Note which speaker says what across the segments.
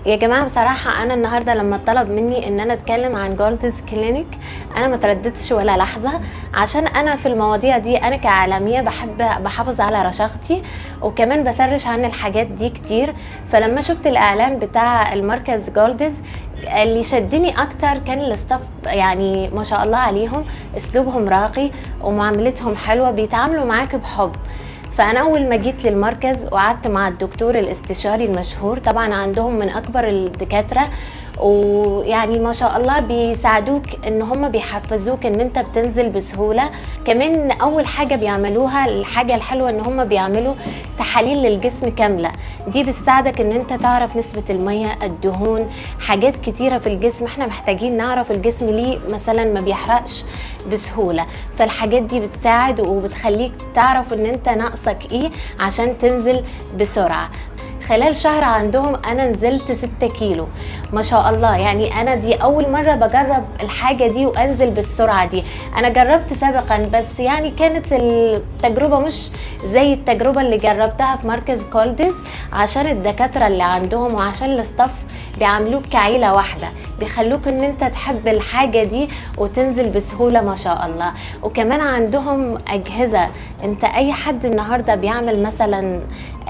Speaker 1: يا جماعة، بصراحة أنا النهاردة لما طلب مني إن أنا أتكلم عن جولدز كلينيك أنا ما ترددتش ولا لحظة، عشان أنا في المواضيع دي أنا كإعلامية بحب بحافظ على رشاقتي، وكمان بسرش عن الحاجات دي كتير. فلما شفت الإعلان بتاع المركز جولدز، اللي شدني أكتر كان ال staff، يعني ما شاء الله عليهم، أسلوبهم راقي ومعاملتهم حلوة، بيتعاملوا معاك بحب. فأنا أول ما جيت للمركز وقعدت مع الدكتور الاستشاري المشهور، طبعا عندهم من أكبر الدكاترة، ويعني ما شاء الله بيساعدوك ان هم بيحفزوك ان انت بتنزل بسهولة. كمان اول حاجة بيعملوها، الحاجة الحلوة ان هم بيعملوا تحاليل للجسم كاملة، دي بتساعدك ان انت تعرف نسبة المية، الدهون، حاجات كتيرة في الجسم احنا محتاجين نعرف الجسم ليه مثلا ما بيحرقش بسهولة. فالحاجات دي بتساعد وبتخليك تعرف ان انت ناقصك ايه عشان تنزل بسرعة. خلال شهر عندهم انا نزلت 6 كيلو ما شاء الله. يعني انا دي اول مرة بجرب الحاجة دي وانزل بالسرعة دي. انا جربت سابقا بس يعني كانت التجربة مش زي التجربة اللي جربتها في مركز جولدز، عشان الدكاترة اللي عندهم وعشان ال staff بيعاملوك كعيلة واحدة، بيخلوك ان انت تحب الحاجة دي وتنزل بسهولة ما شاء الله. وكمان عندهم اجهزة، انت اي حد النهاردة بيعمل مثلا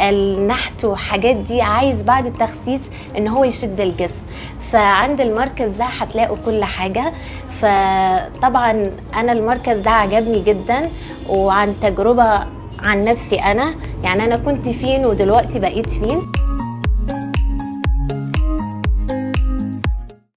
Speaker 1: النحت وحاجات دي عايز بعد التخسيس ان هو يشد الجسم، فعند المركز ده هتلاقوا كل حاجة. فطبعا انا المركز ده عجبني جدا، وعن تجربة عن نفسي انا، يعني انا كنت فين ودلوقتي بقيت فين.